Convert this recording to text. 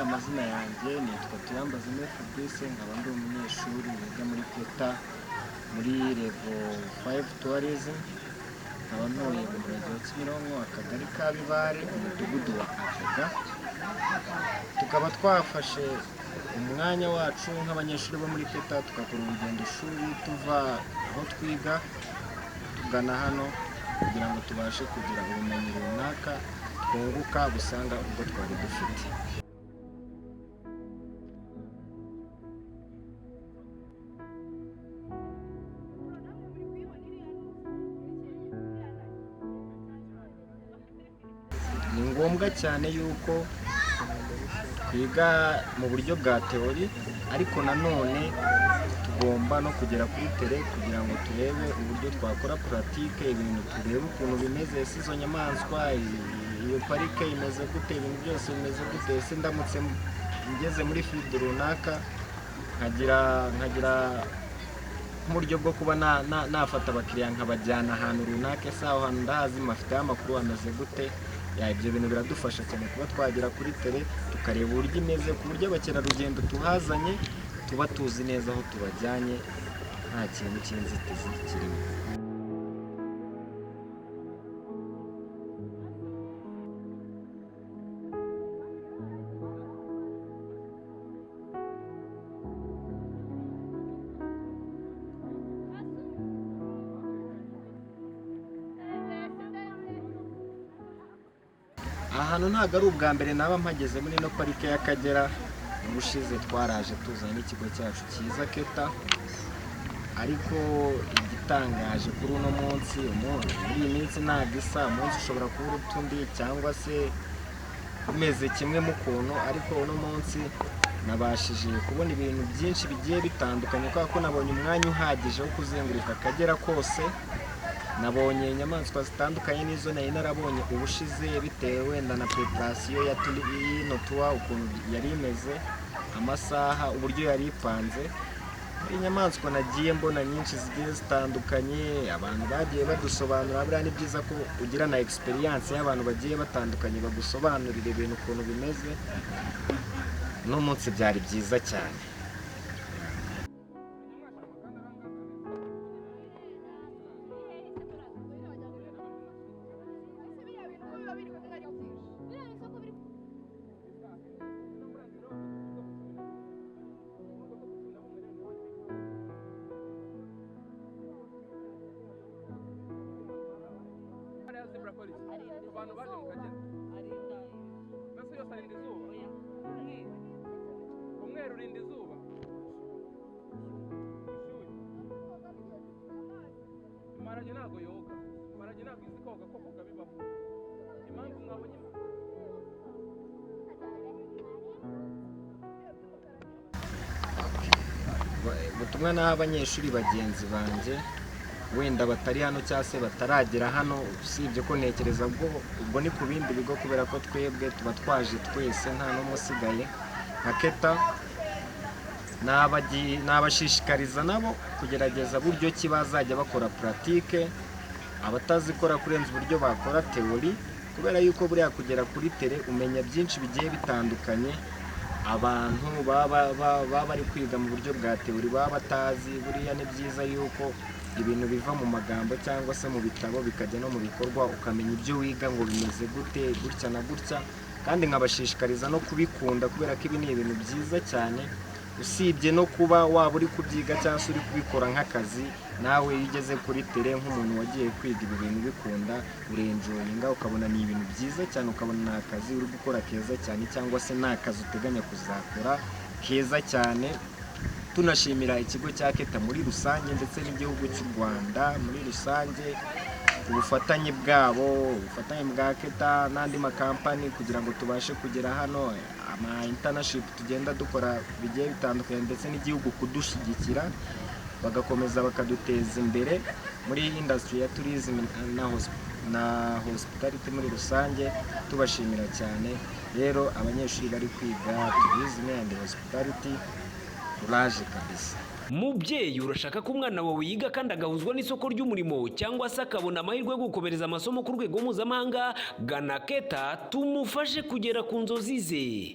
Amazina yanjye nitwa Tuyambazime Fabrice, nkaba ndi umunyeshuri wiga muri KETHA muri level 5 tourism, nkaba ntuye mu murenge wa Kimironko, akagari ka Bibare, umudugudu wa Avoga. Tukaba twafashe umwanya wacu nk'abanyeshuri bo muri KETHA, tugakora urugendo shuri tuva aho twiga tugana hano kugira ngo tubashe kugira ubumenyi runaka twunguka busanga ubwo twari dufite. Ni ngombwa cyane yuko twiga mu buryo bwa théorie, ariko nanone tugomba no kugera kuri terrain kugira ngo turebe uburyo twakora pratique, ibintu turebe ukuntu bimeze. Ese izo nyamaswa, iyo parike imeze gute? Ibintu byose bimeze gute? Ese ndamutse ngeze muri field runaka nkagira nk'uburyo bwo kuba nafata abakiriya nkabajyana ahantu runaka, ese aho hantu ndahazi, mafiteho amakuru, hameze gute? Ya, ibyo bintu biradufasha cyane kuba twagera kuri terrain tukareba uburyo imeze, ku buryo abakerarugendo tuhazanye tuba tuzi neza aho tubajyanye, nta kintu cy'inzitizi kirimo. Aha hantu ntabwo ari ubwa mbere naba mpageze muri ino parike y'Akagera. Ubushize twaraje tuzanye n'ikigo cyacu cyiza KETHA, ariko igitangaje kuri uno munsi, muri iyi minsi ntabwo isa. Umunsi ushobora kuba uruta undi cyangwa se umeze kimwe mu kuntu, ariko uno munsi nabashije kubona ibintu byinshi bigiye bitandukanye kubera ko nabonye umwanya uhagije wo kuzenguruka Akagera kose. Nabonye inyamaswa zitandukanye n'izo nari narabonye ubushize, bitewe wenda na préparation ya y'ino tour, ukuntu yari imeze, amasaha, uburyo yari ipanze. Hari inyamaswa nagiye mbona nyinshi zigiye zitandukanye, abantu bagiye badusobanurira. Buriya ni byiza ko ugira na experience y'abantu bagiye batandukanye bagusobanurira ibintu ukuntu bimeze. Uno munsi byari byiza cyane. Hariya zebra akora iki ku bantu baje mu Kagera? Mbese yose arinda izuba? Umweru urinda izuba, ubushyuhe. Imparage ntabwo yoga, imparage ntabwo izi koga, ko koga bibaho. Impamvu mwabonye. Ubutumwa naha abanyeshuri bagenzi banjye wenda batari hano cyangwa se bataragera hano, usibye ko ntekereza ubwo ubwo ni ku bindi bigo, kubera ko twebwe tuba twaje twese nta n'umwe usigaye nka KETHA, nabashishikariza nabo kugerageza buryo ki bazajya bakora pratique, abatazikora, kurenza uburyo bakora théorie, kubera yuko buriya kugera kuri terrain umenya byinshi bigiye bitandukanye abantu baba bari kwiga mu buryo bwa théorie baba batazi. Buriya ni byiza yuko ibintu biva mu magambo cyangwa se mu bitabo bikajya no mu bikorwa, ukamenya ibyo wiga ngo bimeze gute, gutya na gutya. Kandi nkabashishikariza no kubikunda, kubera ko ibi ni ibintu byiza cyane. Usibye no kuba waba uri kubyiga cyangwa se uri kubikora nk'akazi, nawe iyo ugeze kuri terrain nk'umuntu wagiye kwiga ibi bintu bikunda, urenjoyinga, ukabona ni ibintu byiza cyane, ukabona ni akazi uri gukora keza cyane, cyangwa se ni akazi uteganya kuzakora keza cyane. Tunashimira ikigo cya KETHA muri rusange ndetse n'igihugu cy'u Rwanda muri rusange, ubufatanye bwabo, ubufatanye bwa KETHA n'andi makampani kugira ngo tubashe kugera hano, ama internship tugenda dukora bigiye bitandukanye, ndetse n'igihugu kudushyigikira bagakomeza bakaduteza imbere muri industry ya tourism na hospitality muri rusange. Tubashimira cyane rero abanyeshuri bari kwiga tourism and hospitality, courage kabisa. Mubyeyi, urashaka ko umwana wawe yiga kandi agahuzwa n'isoko ry'umurimo, cyangwa se akabona amahirwe yo gukomereza amasomo ku rwego mpuzamahanga? Gana KETHA tumufashe kugera ku nzozi ze.